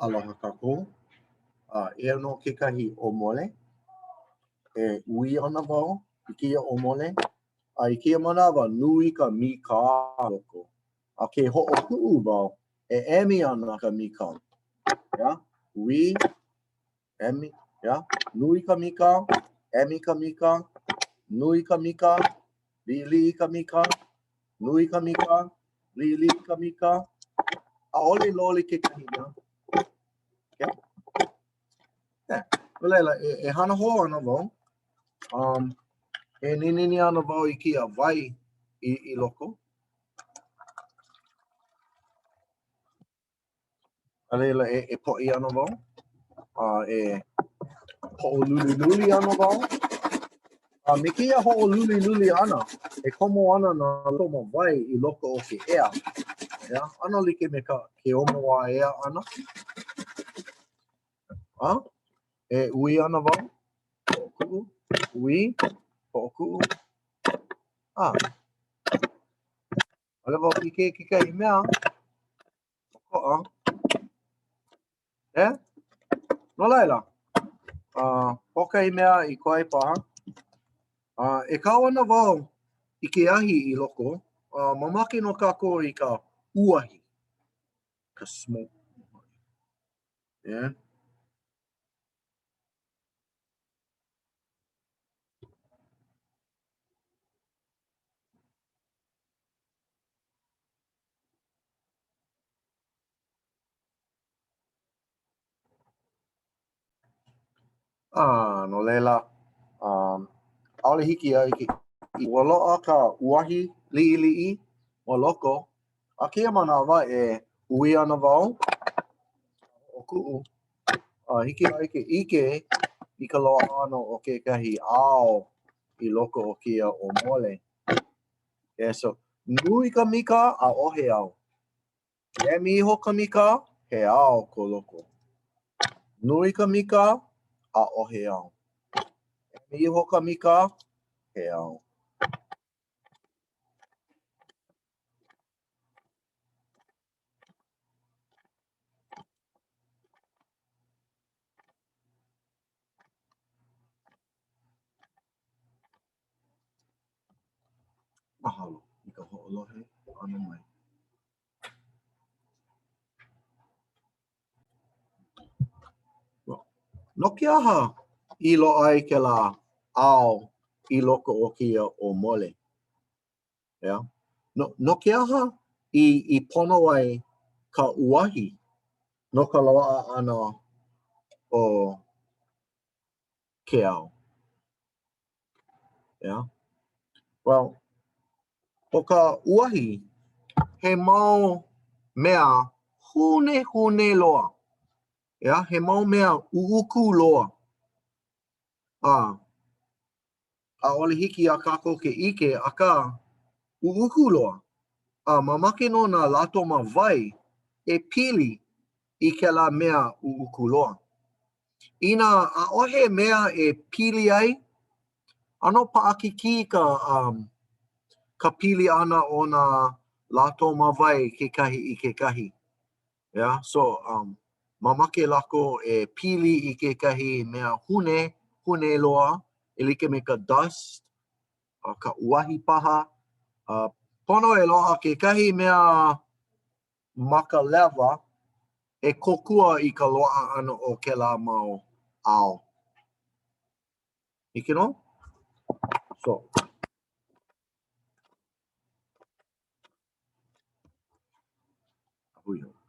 Aloha kākou. Uh, eia nō kekahi ʻōmole. E ʻuī ana wau i kēia ʻōmole. A i kēia manawa, nui ka mīkā loko. A ke hoʻokuʻu wau, e emi ana ka mīkā. Yeah? ʻUī, emi, yeah? Nui ka mīkā, emi ka mīkā, nui ka mīkā, liʻiliʻi ka mīkā, nui ka mīkā, liʻiliʻi ka mīkā. ʻAʻole loli kekahi mea. Okay? Yeah. No laila, e, e hana hou ana wau. Um, e ninini ana wau i kēia wai i, i loko. A laila, e, e poʻi ana wau. A e hoʻoluliluli ana wau. A me kēia hoʻoluliluli ʻana, e komo ana nā latoma wai i loko o ke ea. Yeah? ʻAno like me ka ke omo ea ʻana. A e ʻuī ana wau, hoʻokuʻu, ʻuī, hoʻokuʻu. A ʻaʻole wau ʻike i kekahi mea. ʻOkoʻa. E? No laila, uh, hoʻokahi mea i koe paha. Uh, e kau ana wau i ke ahi i loko, uh, mamake nō kākou i ka uahi, ka smoke. Yeah. A no laila, um, ʻaʻole hiki iaʻu ke ua loaʻa ka uahi liʻiliʻi ma loko. A kēia manawa e ʻuī ana wau, hoʻokuʻu, a hiki iaʻu ke ʻike i ka loaʻa ʻana o kekahi ao i loko o kēia ʻōmole. Yeah, so, nui ka mīkā, ʻaʻohe ao. Emi iho ka mīkā, he ao ko loko. Nui ka mīkā, ʻaʻohe ao. Emi iho ka mīkā, he ao. Mahalo i ka hoʻolohe ʻana mai. No ke aha i loaʻa ai kēlā ao i loko o kēia ʻōmole? Yeah. No, no ke aha i, i pono ai ka uahi no ka loaʻa ʻana o ke ao? Yeah. Well, ʻo ka uahi, he mau mea hunehune loa. Yeah, he mau mea ʻuʻuku loa. A ʻaʻole hiki iā kākou ke ʻike, akā, ʻuʻuku loa, a mamake nō nā latoma wai e pili i kēlā mea ʻuʻuku loa. Inā ʻaʻohe mea e pili ai, ʻano paʻakikī ka, um, ka pili ʻana o nā latoma wai kekahi i kekahi. Yeah, so, um, mamake lākou e pili i kekahi mea hune, hune loa, e like me ka dust, uh, ka uahi paha. Uh, pono e loaʻa kekahi mea ma ka lewa e kōkua i ka loaʻa ʻana o kēlā mau ao. Hiki nō? So, hui hou.